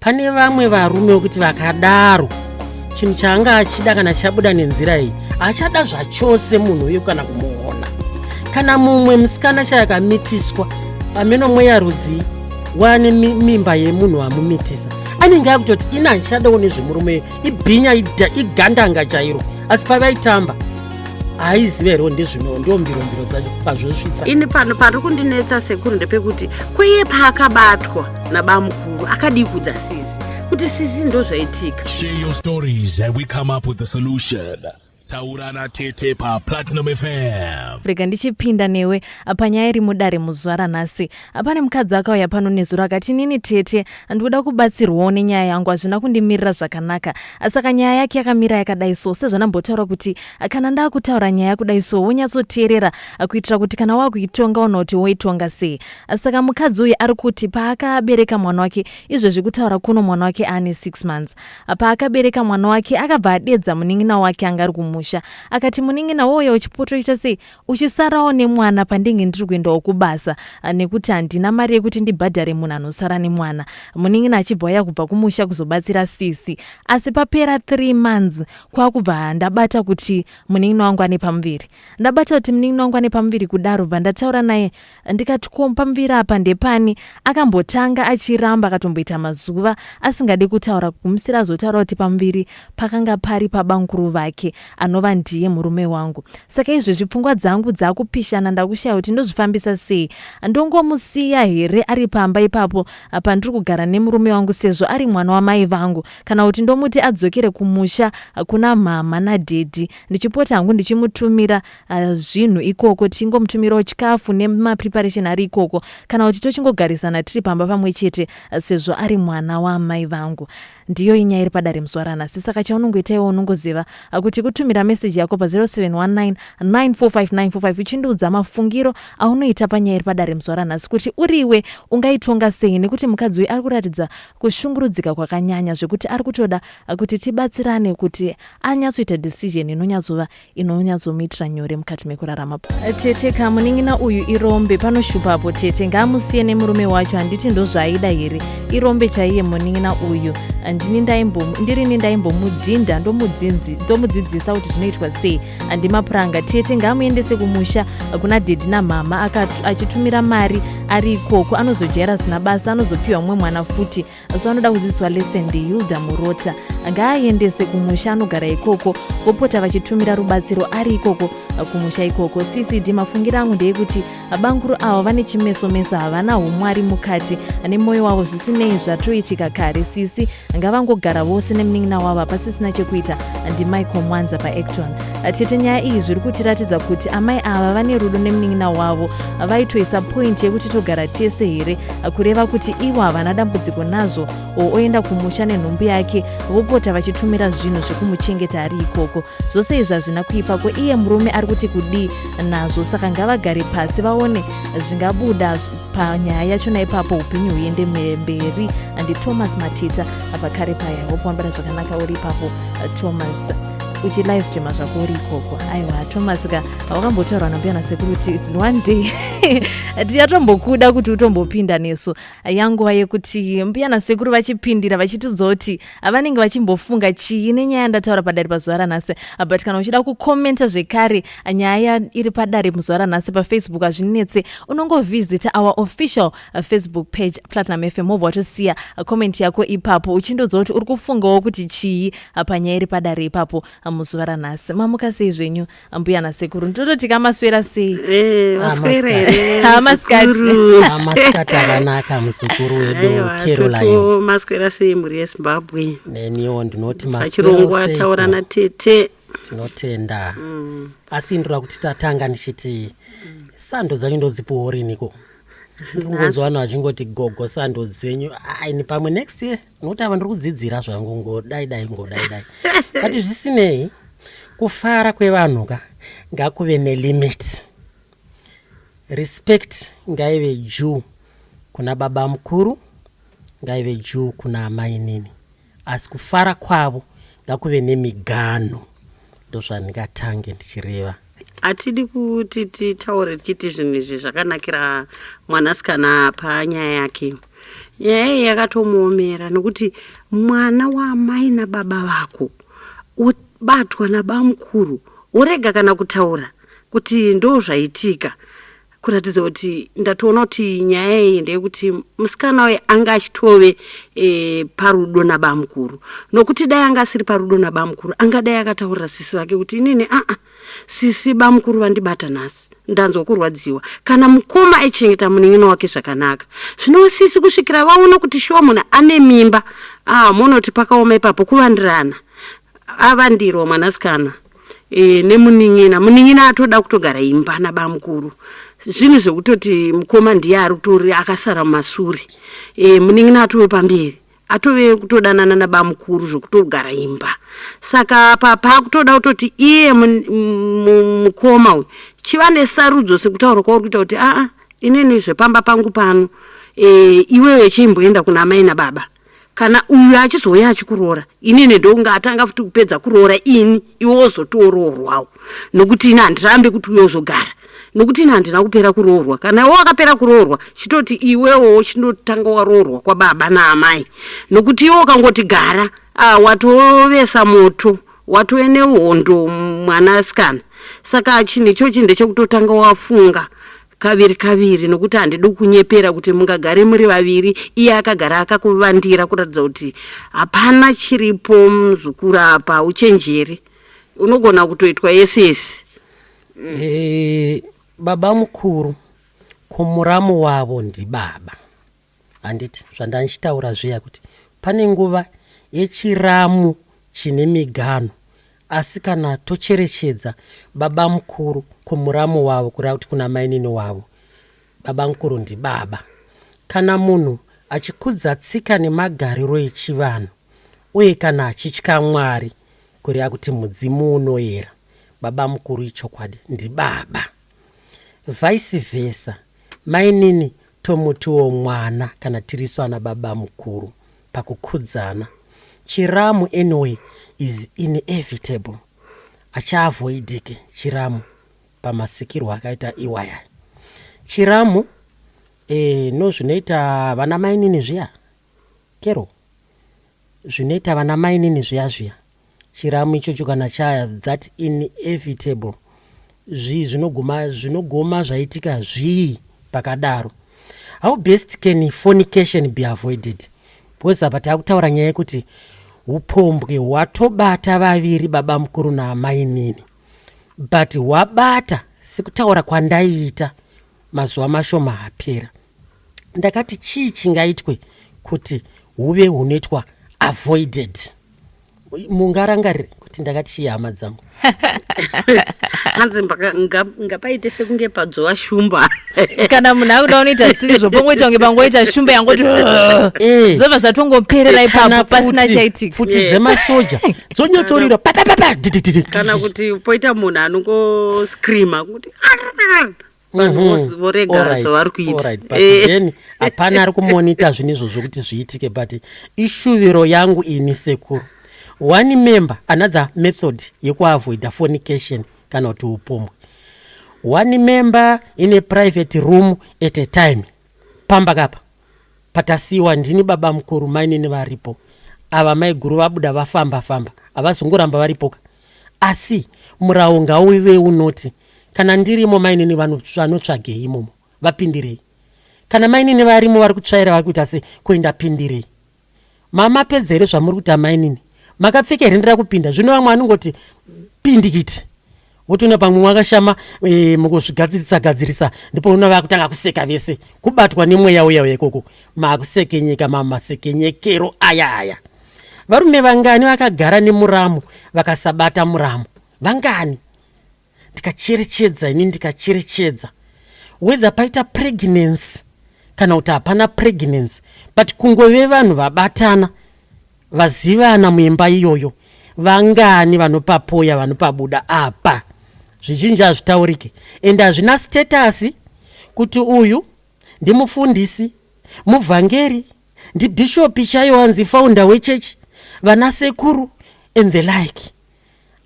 Pane vamwe varume wekuti vakadaro chinhu chaanga achida kana chabuda nenzira iyi achada zvachose munhu uyu kana kumuona. Kana mumwe musikana chaya akamitiswa ameno mweya rudzii wane mimba yemunhu amumitisa, anenge akutoti ini handichadawo nezvemurume, ibhinya, igandanga chairo. Asi pavaitamba haiziva here ndezvimwewo ndiwo mbirombiro dzacho pazvosvitsa. Ini pano pari kundinetsa sekuru ndepekuti kweiye paakabatwa nabamukuru akadii kudza sisi kuti sisi ndozvaitika. Share your stories and we come up with the solution. Taura na Tete pa Platinum FM. Rega ndichipinda newe panyaya iri mudare muzuva ranhasi. Pane mukadzi akauya pano nezuro akati, inini tete ndikuda kubatsirwawo nenyaya yangu, hazvina kundimirira zvakanaka. Saka nyaya yake yakamira yakadai so, sezvandambotaura kuti kana ndakutaura nyaya kudai so wonyatsoteerera kuitira kuti kana wakuitonga ona kuti woitonga sei. Saka mukadzi uyu ari kuti paakabereka mwana wake, izvezvi kutaura kuno mwana wake aane 6 months. Paakabereka mwana wake akabva adedza munin'ina wake anga ari kumusha, akati munin'ina wouya uchipotoita sei uchisarawo nemwana pandenge ndiri kuendawo kubasa, nekuti handina mari yekuti ndibhadhare munhu anosara nemwana. Munin'ina achibva auya kubva kumusha kuzobatsira sisi, asi papera 3 months kwakubva ndabata kuti munin'ina wangu ane pamuviri. Ndabata kuti munin'ina wangu ane pamuviri kudaro bva ndataura naye ndikati ko pamuviri apa ndepani? Akambotanga achiramba akatomboita mazuva asingade kutaura kugumisira azotaura kuti pamuviri pakanga pari pabamukuru vake anova ndiye murume wangu. Saka izvezvi pfungwa dzangu dzakupishana ndakushaya kuti ndozvifambisa sei. Ndongomusiya here ari pamba ipapo pandiri kugara nemurume wangu sezvo ari mwana wamai vangu kana kuti ndomuti adzokere kumusha kuna mhamha nadhedhi ndichipota hangu ndichimutumira zvinhu ikoko tichingomutumirawo chikafu nemapreparation ari ikoko kana kuti tochingogarisana tiri pamba pamwe chete sezvo ari mwana waamai vangu. Ndiyo inyaya iri padare muzuva ranhasi saka chaunongoita iwe unongoziva kuti kutumira meseji yako pa 0719 945945 uchindiudza mafungiro aunoita panyaya iri padare muzuva ranhasi kuti uriwe ungaitonga sei nekuti mukadzi uyu ari kuratidza kushungurudzika kwakanyanya zvekuti ari kutoda kuti tibatsirane kuti anyatsoita decision inonyatsova inonyatsomuitira nyore mukati mekurarama. Tete ka munin'ina uyu irombe, panoshupa apo tete, ngaamusiye nemurume wacho, handiti ndozvaaida here? Irombe chaiye munin'ina uyu, ndini ndaimbo ndirini ndaimbomudhinda ndomudzidzisa kuti zvinoitwa sei, handimapuranga. Tete ngaamuendese kumusha kuna dhedhi namhamha achitumira mari ari ikoko, anozojaira zina basa, anozopiwa mumwe mwana futi. So anoda kudzidziswa lesson ndiHilda Murota, ngaaendese kumusha anogara ikoko vopota vachitumira rubatsiro ari ikoko kumusha ikoko. CCD mafungiro angu ndeyekuti banguru avo vane chimeso meso, havana humwari mukati nemwoyo wavo, zvisinei zvatoitika kare. Sisi ngavangogara vose nemunin'ina wavo, hapasisina chekuita. NdiMichael Mwanza paActon. Tete, nyaya iyi zviri kutiratidza kuti amai ava vane rudo nemunin'ina wavo, vaitoisa point yekuti togara tese here, kureva kuti ivo havana dambudziko nazvo, o oenda kumusha nenhumbu yake vopota vachitumira zvinhu zvekumuchengeta ari ikoko. Zvose izvi hazvina kuipa, ko iye murume ari kuti kudii nazvo? Saka ngavagare pasi vaone zvingabuda panyaya yachona ipapo, upenyu huende mberi. NdiThomas Matita pakare paya. Hope wambara zvakanaka uri ipapo Thomas, uchilive streama zvako uri ikoko. Aiwa Thomas ka, wakambotaurwa nambuya nasekuru kuti one day tichatombokuda kuti utombopinda nesu. Yanguva yekuti mbuya nasekuru vachipindira vachitiudza kuti vanenge vachimbofunga chii nenyaya yandataura padare pazuva ranhasi. But kana uchida kukomenta zvekare nyaya iri padare muzuva ranhasi paFacebook, hazvinetse, unongovhizita our official Facebook page Platinum FM, wobva watosiya comment yako ipapo uchindiudza kuti uri kufungawo kuti chii panyaya iri padare ipapo muzuva ranhasi. Mamuka sei zvenyu mbuya nasekuru? Ndototi kamaswera sei? Maswera here? Masikati. Muzukuru? Masikati akanaka, muzukuru wedu. Aiwa, Caroline. Toto maswera sei mhuri yeZimbabwe? Neniwo ndinoti pachirongwa maswera. Taura natete. Tinotenda. Asi ndoda kuti tatanga ndichiti sando dzacho ndodzipiwo riniko? Ndikungonzwa vanhu vachingoti gogo sando dzenyu. Aini pamwe next year, nokuti ava ndiri kudzidzira zvangu, ngodai dai ngodai dai. But zvisinei, kufara kwevanhu ka ngakuve nelimit. Respect ngaive due kuna baba mukuru, ngaive due kuna amainini, asi kufara kwavo ngakuve nemiganhu. Ndozvandingatange ndichireva. Hatidi kuti titaure tichiti zvinhu izvi zvakanakira mwanasikana panyaya yake. Nyaya iyi yakatomuomera nokuti mwana waamai nababa vako obatwa nabamukuru worega kana kutaura kuti ndo zvaitika, kuratidza kuti ndatoona kuti nyaya iyi ndeyekuti musikana uyu anga achitove parudo nabamukuru, nokuti dai anga asiri parudo nabamukuru angadai akataurira sisi vake kuti inini aa sisi, bamukuru vandibata nhasi, ndanzwa kurwadziwa. Kana mukoma aichengeta munin'ina wake zvakanaka, zvino sisi kusvikira vaona kuti shuwa munhu ane mimba, munoti pakaoma ipapo kuvandirana. Avandirwa mwanasikana nemunin'ina, munin'ina atoda kutogara imba nabamukuru, zvinhu zvekutoti mukoma ndiye ari kutori akasara mumasure, munin'ina atove pamberi, atove kutodanana nabamukuru zvekutogara imba. Saka pa paakutoda kutoti iye mukoma uyu chiva nesarudzo, sekutaura kwauri kuita kuti aa inini zvepamba pangu pano, iwewe chimboenda kuna mai nababa. Kana uyu achizouya achikuroora, inini ndonga atanga futi kupedza kuroora ini, iwe wozotooroorwawo, nokuti ini handirambe kuti uye uzogara, nokuti ini handina kupera kuroorwa. Kana iwe wakapera kuroorwa, chitoti iwewo chinotanga waroorwa kwababa naamai, nokuti iwe ukangoti gara, watovesa moto, watove nehondo mwanasikana. Saka chinhu ichochi ndechekutotanga wafunga kaviri kaviri, nokuti handidi kunyepera kuti mungagare muri vaviri, iye akagara akakuvandira, kuratidza kuti hapana chiripo. Muzukuru, apa uchenjeri, unogona kutoitwa yese yese. Baba mukuru kumuramu wavo ndibaba, handiti? Zvandandichitaura zviya kuti pane nguva yechiramu chine miganho, asi kana tocherechedza baba mukuru kumuramu wavo, kureva kuti kuna mainini wavo, baba mukuru ndibaba. Kana munhu achikudza tsika nemagariro echivanhu, uye kana achitya Mwari, kureva kuti mudzimu unoyera, baba mukuru ichokwadi ndibaba. Vice versa, mainini tomutiwo mwana kana tirisu ana baba mukuru pakukudzana. Chiramu anyway is inevitable, achaavoidike chiramu pamasikirwo akaita iwaya chiramu. No zvinoita vana mainini zviya, kero zvinoita vana mainini zviya zviya, chiramu ichocho kana chaya, that inevitable, zvii zvinoguma, zvinogoma zvaitika zvii pakadaro? How best can fornication be avoided? Because apa taakutaura nyaya yekuti upombwe hwatobata vaviri, baba mukuru naamainini, but hwabata sekutaura kwandaiita mazuva mashoma apera. Ndakati chii chingaitwe kuti huve hunoitwa avoided? Mungarangarire kuti ndakati chii, hama dzangu? Hanzi ngapaite sekunge padzova shumba. Kana munhu akuda unoita zvisiri pongoita kunge pangoita shumba yangoti, zvobva zvatongoperera ipapo pasina chaitika. Pfuti dzemasoja dzonyatsorira papapapa. Kana kuti poita munhu anongoscreama kuti vanhu vorega zvavari kuita. But then hapana ari kumonita zvinhu izvozvo kuti zviitike, but ishuviro yangu ini sekuru. One member, another method yekuavoida fornication kana kuti upombwe, one member in a private room at a time. Pamba kapa patasiyiwa ndini baba mukuru, mainini varipo, ava maiguru vabuda vafamba famba, havazongoramba varipoka, asi murawo ngauve unoti kana ndirimo, mainini vanotsvagei imomo? Vapindirei? Kana mainini varimo vari kutsvaira, vari kuita sei, kuenda pindirei? Mamapedza here zvamuri kuita mainini? Makapfeka here? Ndira kupinda zvino. Vamwe vanongoti pindikiti, wotoona pamwe mwakashama, mukuzvigadzirisa gadzirisa, ndipo una vakutanga kuseka vese, kubatwa nemweya uya uya ikoko, makusekenyeka, mamasekenyekero aya aya. Varume vangani vakagara nemuramu vakasabata muramu? Vangani? Ndikacherechedza ini, ndikacherechedza whether paita pregnancy kana kuti hapana pregnancy, but kungove vanhu vabatana, vazivana muimba iyoyo, vangani vanopapoya, vanopabuda apa? Zvizhinji hazvitauriki, ende hazvina status kuti uyu ndimufundisi, muvhangeri, ndibhishopi chaiwo, anzi founder wechechi, vana sekuru and the like.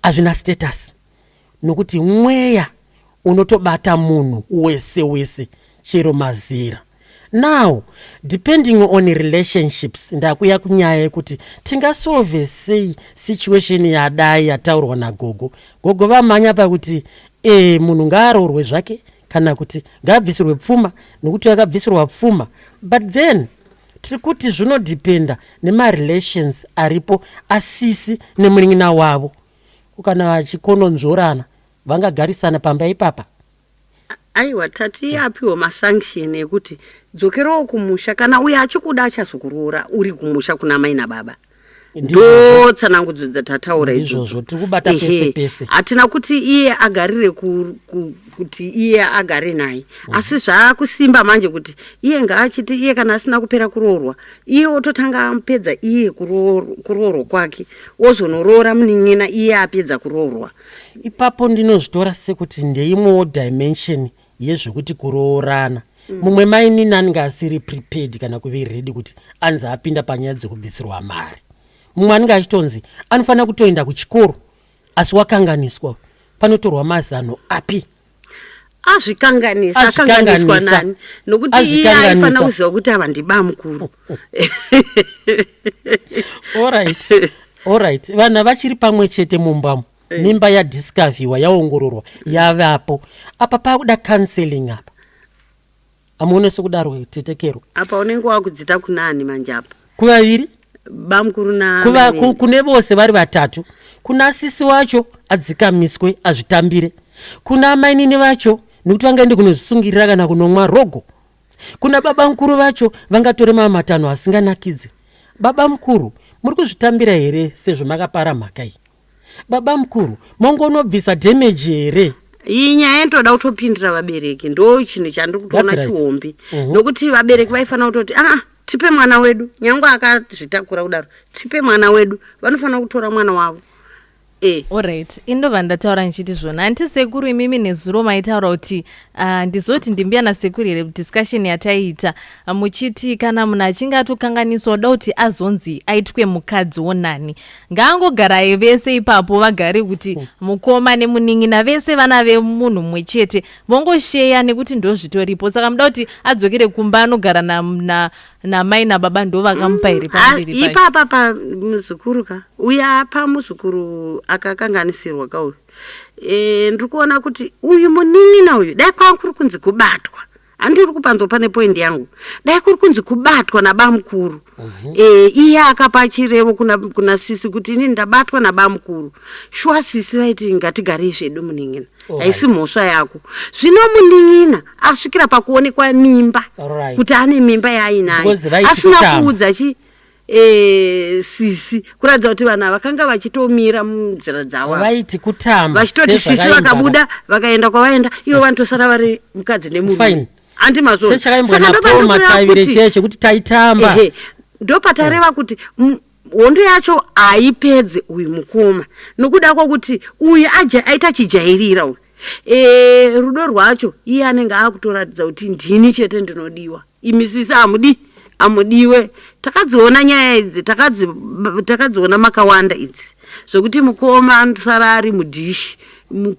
Hazvina status, nokuti mweya unotobata munhu wese wese, chero mazera. Now, depending on relationships, ndakuya kunyaya yekuti tingasolve sei situation yadai yataurwa nagogo. Gogo vamhanya pakuti munhu ngaaroorwe zvake kana kuti ngaabvisirwe pfuma, nokuti akabvisirwa pfuma. But then tiri kuti zvinodhipenda nemarelations aripo asisi nemunin'ina wavo. Kana vachikononzvorana, vangagarisana pamba ipapa? Aiwa, tati apiwa masanction ekuti dzokerawo kumusha. Kana uyo achikuda, achazokuroora uri kumusha kuna mai nababa. Ndo tsanangudzo dzatataura. Ndizvozvo, tiri kubata pese pese. Hatina kuti iye agarire kuti iye agare naye, asi zvaakusimba manje kuti iye ngaachiti iye kana asina kupera kuroorwa, iye ototanga amupedza iye kuroorwa kwake, ozonoroora munin'ina iye apedza kuroorwa. Ipapo ndinozvitora sekuti ndeimwewo dimension yezvekuti kuroorana. Mumwe mainini anenge asiri prepared kana kuve ready kuti anzi apinda panyaya dzekubvisirwa mari. Mumwe anenge achitonzi anofanira kutoenda kuchikoro, asi wakanganiswa. Panotorwa mazano api? Azvikanganisa, akanganiswa nani? Nokuti iye aifanira kuziva kuti ava ndibamukuru. Alright, vanhu vachiri pamwe chete mumbamo. Mimba yadiscoverwa, yaongororwa, yavapo. Apa pakuda counseling apa, hamuone sekudaro, tetekero? Apa unenge wakudzita kunani manje apa? Kuvaviri. Bamukuru na Kune vose vari vatatu. Kuna sisi wacho, adzikamiswe, azvitambire. Kuna amainini vacho, nekuti vangaende kunozvisungirira kana kunomwa rogo. Kuna baba mukuru vacho, vangatore mamwe matanho asinganakidzi. Baba mukuru, muri kuzvitambira here sezvo makapara mhaka iyi? Baba mukuru, mongonobvisa damage here? Iyi nyaya inotoda kutopindira vabereki. Ndo chinhu chandiri kutoona chihombe, nokuti vabereki vaifanira kutoti, aa, tipe mwana wedu. Nyange akazvitakura kudaro, tipe mwana wedu. Vanofanira kutora mwana wavo. Alright, indobva ndataura ndichiti zvona, hanti sekuru imimi nezuro maitaura kuti ndizoti ndimbuya nasekuru here, discussion yataiita muchiti kana munhu achinge atokanganiswa, uda kuti azonzi aitwe mukadzi wonani, ngaangogarai vese ipapo, vagare kuti mukoma nemunin'ina vese vana vemunhu mumwe chete, vongosheya nekuti ndo zvitoripo. Saka muda kuti adzokere kumba anogara namai nababa, ndo vakamupa here pamuviri pacho? Ipapa pamuzukuru ka, uya pamuzukuru akakanganisirwa ka uyu. Ndiri kuona kuti uyu munin'ina uyu, dai kwanga kuri kunzi kubatwa, handiri kupanzwa pane point yangu, dai kuri kunzi kubatwa nabamukuru, iye akapa chirevo kuna sisi kuti inini ndabatwa nabamukuru, shuwa sisi vaiti ngatigarei zvedu munin'ina, haisi mhosva yako. Zvino munin'ina asvikira pakuonekwa mimba, kuti ane mimba yaainayo, Because vaiti asina kutamba. Kuudza chi sisi, kuratidza kuti vanhu ava vakanga vachitomira munzira dzavo ava. Vaiti kutamba. Vachitoti sisi sezvakaimbwa. Vakabuda vakaenda kwavaenda, ivo vanotosara vari mukadzi nemurume. Fine. Handi mazvo? Sechakaimbwa naPaul Matavire chiya chekuti taitamba. Ehe, ndopatareva kuti hondo yacho haipedze uyu mukoma, nokuda kwokuti uyu aita chijairira uyu. Rudo rwacho iye anenge akutoratidza kuti ndini chete ndinodiwa, imi sisi hamudi, hamudiwe. Takadziona nyaya idzi, takadziona makawanda idzi, zvokuti mukoma anosara ari mudhishi,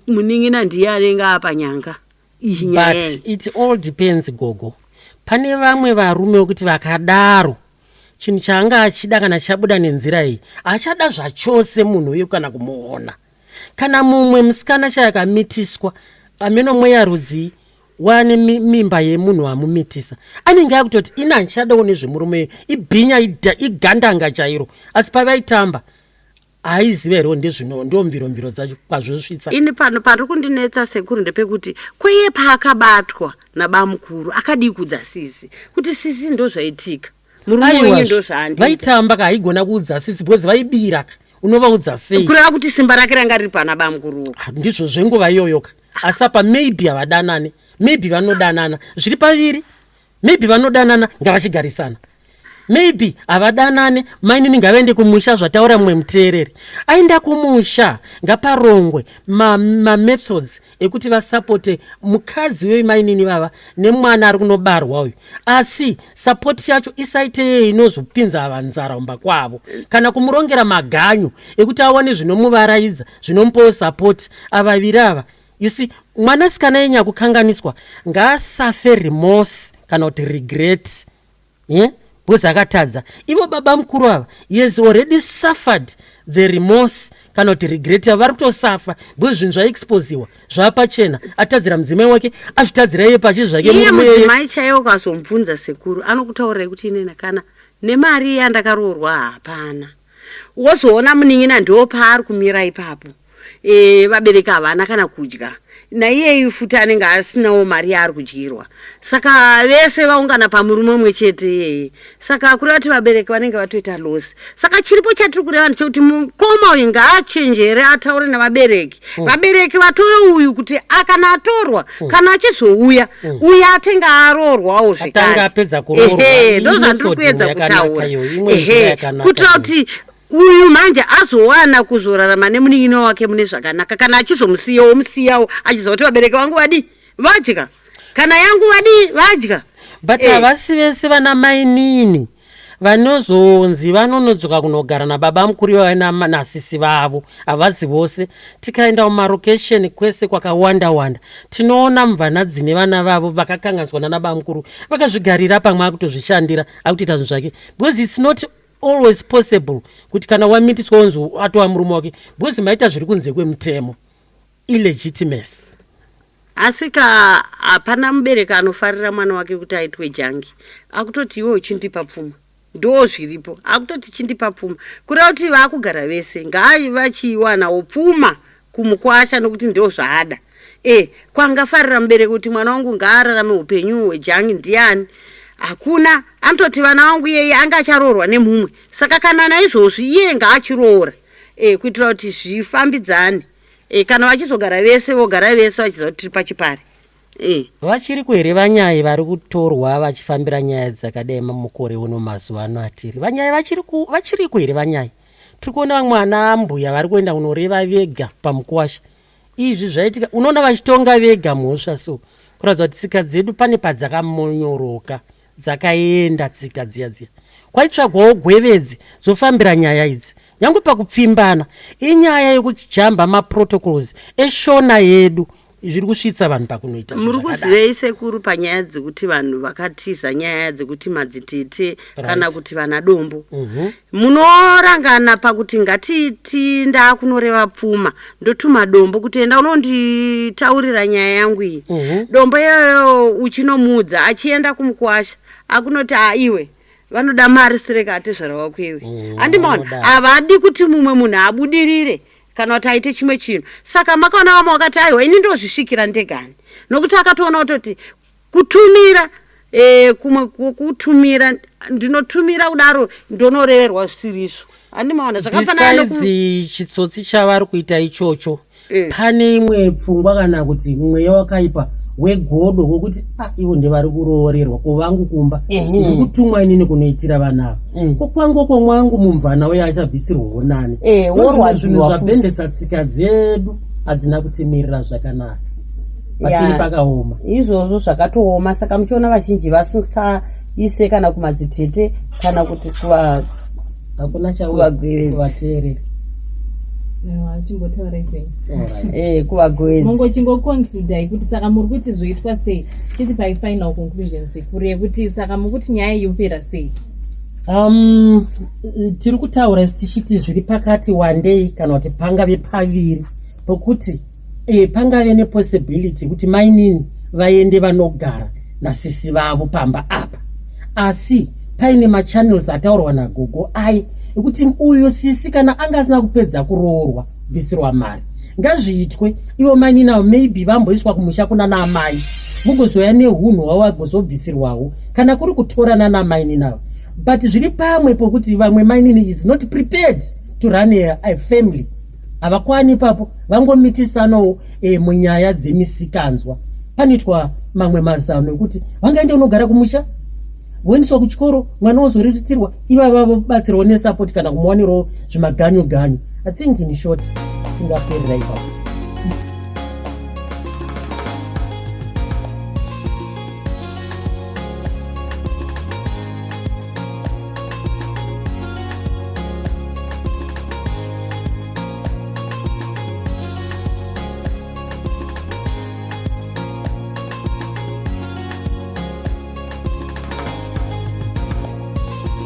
munin'ina ndiye anenge apanyanga. Iyi nyaya iyi. But it all depends, gogo. Pane vamwe varume wekuti vakadaro, chinhu chaanga achida kana chabuda nenzira iyi, achada zvachose munhu uyu kana kumuona. Kana mumwe musikana chayakamitiswa, ameno mweya rudzii, wane mimba yemunhu amumitisa, anenge akutoti ini handichadawo nezvemurume, ibhinya, igandanga chairo. Asi pavaitamba haiziva here? Ndezvino ndo mviro dzacho kwazvosvitsa. Ini pano pari kundinetsa, sekuru, ndepekuti kweiye paakabatwa nabamukuru, akadii kudza sisi kuti sisi ndo zvaitika, murume wenyu Aiwa, ndo zvaandiita? Vaitamba ka, haigona kuudza sisi because vaibira ka. Unovaudza sei? Kureva kuti simba rake ranga riri pana bamukuruwo. Ah, ndizvo zvenguva iyoyo ka. Asi apa maybe havadanane, maybe vanodanana, zviri paviri. Maybe vanodanana, ngavachigarisana. Maybe havadanane, mainini ngavaende kumusha, zvataura mumwe muteereri. Aenda kumusha, ngaparongwe mamethods ekuti vasapote mukadzi uyo, mainini vava nemwana ari kunobarwa uyu. Asi sapoti yacho isaite yeye inozopinza ava nzara kumba kwavo, kana kumurongera maganyu ekuti awane zvinomuvaraidza, zvinomupawo sapoti. Avaviri ava. You see, mwanasikana yenye akukanganiswa ngaasafe remorse kana kuti regret, yeah? Because akatadza. Ivo baba mukuru ava, he has already suffered the remorse kana kuti regret yavo, vari kutosafa because zvinhu zvaexposiwa, zvapachena. Atadzira mudzimai wake, azvitadzira iye pachi zvake. Iye mudzimai chaiwo, ukazomubvunza sekuru, anokutaurirai kuti inena kana nemari yandakaroorwa hapana. Wozoona munin'ina ndo paari kumira ipapo. Vabereki havana kana kudya, naiyeyu futi anenge asinawo mari yaari kudyirwa, saka vese vaungana pamurume umwe chete iyeye. Saka kureva kuti vabereki vanenge vatoita loss. Saka chiripo chatiri kureva ndechekuti mukoma uyu ngaachenjere, ataure navabereki. Vabereki vatore uyu kuti kana atorwa, kana achizouya, uyu atenge aroorwawo. Atanga apedza kuroorwa. Ehe, ndo zvandiri kuedza kutaura. Ehe, kuitira kuti uyu manje azowana kuzorarama nemunin'ina wake mune zvakanaka. Kana achizomusiyawo, musiyawo achiziva kuti vabereki vangu vadii, vadya, kana yangu vadii, vadya. But havasi vese vana mainini vanozonzi vanonodzoka kunogara nababa mukuru ivavo nasisi vavo. Havasi vose. Tikaenda mumarokesheni kwese kwakawanda wanda, tinoona mvana dzine vana vavo vakakanganiswa nana baba mukuru vakazvigarira, pamwe akutozvishandira, akutoita zvinhu zvake, because it's not always possible kuti kana wamitiswa unzi atova murume wake, because maita zviri kunze kwemutemo, illegitimacy. Asi ka hapana mubereki anofarira mwana wake kuti aitwe junkie. Akutoti iwe uchindipa pfuma, ndo zviripo, akutoti chindipa pfuma, kureva kuti vaakugara vese ngavachiwanawo pfuma kumukwasha, nokuti ndo zvaada. Kwangafarira mubereki kuti mwana wangu ngaararame upenyu hwejunkie ndiani? Hakuna. Anototi vana vangu iyeye anga acharoorwa nemumwe, saka kana naizvozvi iye ngaachiroora, kuitira kuti zvifambidzane. Kana vachizogara vese, vogara vese vachiziva kuti tiri pachipari. Vachiri kuhere vanyai vari kutorwa vachifambira nyaya dzakadai mukore uno, mazuva ano atiri? Vanyai vachiriko here vanyai? Tiri kuona vamwe ana ambuya vari kuenda kunoreva vega pamukuwasha. Izvi zvaitika, unoona vachitonga vega mhosva. So kuratidza kuti tsika dzedu pane padzakamonyoronyoka, dzakaenda tsika dziya dziya kwaitsvagwawo gwevedzi dzofambira nyaya idzi. Nyange pakupfimbana, inyaya yekujamba maprotocols eshona yedu zviri kusvitsa vanhu pakunoita zvinhu Muri zvakadai. Kuzivei sekuru, panyaya dzekuti vanhu vakatiza nyaya dzekuti madzitete kana kuti vana dombo, munorangana pakuti ngatiti ndaakunoreva pfuma, ndotuma dombo kuti enda unonditaurira nyaya yangu iyi. Dombo iyoyo uchinomuudza, achienda kumukwasha akunoti, "A, iwe vanoda mari sireka atezvara wako iwe." Handimaona? Vanoda. Havadi kuti mumwe munhu abudirire kana kuti aite chimwe chinhu. Saka makaona vamwe vakati, "Aiwa, ini ndozvisvikira ndegani," nokuti akatoona kutoti kutumira kumwe kutumira, ndinotumira kudaro ndonoreverwa zvisirizvo. Handimaona zvakafanana Besides chitsotsi chavari kuita ichocho, pane imwe pfungwa kana kuti mweya wakaipa wegodo wekuti, ah, ivo ndevari kuroorerwa, ko vangu kumba? Ndiri kutumwa inini kunoitira vana ava. Ko kwangu, ko mwangu mumvana uye achabvisirwawo nani? Ndozvimwe Worwadziwa zvinhu futi. zvabhendesa tsika dzedu, hadzina kutimirira zvakanaka patiri. Pakaoma. Izvozvo zvakatooma. Saka muchiona vazhinji vasingaise kana kumadzitete kana kuti kuva Hakuna kuvagwevedzi. Kuvateerera. Chimbotaura zvenyu. Alright. Kuvagwedzi. Mongochingoconcludai kuti saka muri kuti zvoitwa sei? Chiti pafinal conclusion sekuru, yekuti saka mukuti nyaya iyi yopera sei? Tiri kutaura isi tichiti zviri pakati wandei kana kuti pangave paviri pokuti pangave nepossibility kuti mainini vaende vanogara nasisi vavo pamba apa, asi paine machannels ataurwa nagogo ai ekuti uyu sisi kana anga asina kupedza kuroorwa, bvisirwa mari, ngazviitwe. Ivo mainini avo maybe vamboiswa kumusha kuna naamai, mugozoya neunhu hwavo, vagozobvisirwawo kana kuri kutorana namainini avo. But zviri pamwe pokuti vamwe mainini is not prepared to run a family, havakwani ipapo, vangomitisanawo munyaya dzemisikanzwa. Panoitwa mamwe mazano ekuti vangaende unogara kumusha, voendeswa kuchikoro, mwana wozoriritirwa, ivava vobatsirwawo nesupport kana kumuwanirawo zvimaganyu ganyu. I think in short tingaperera ipapo.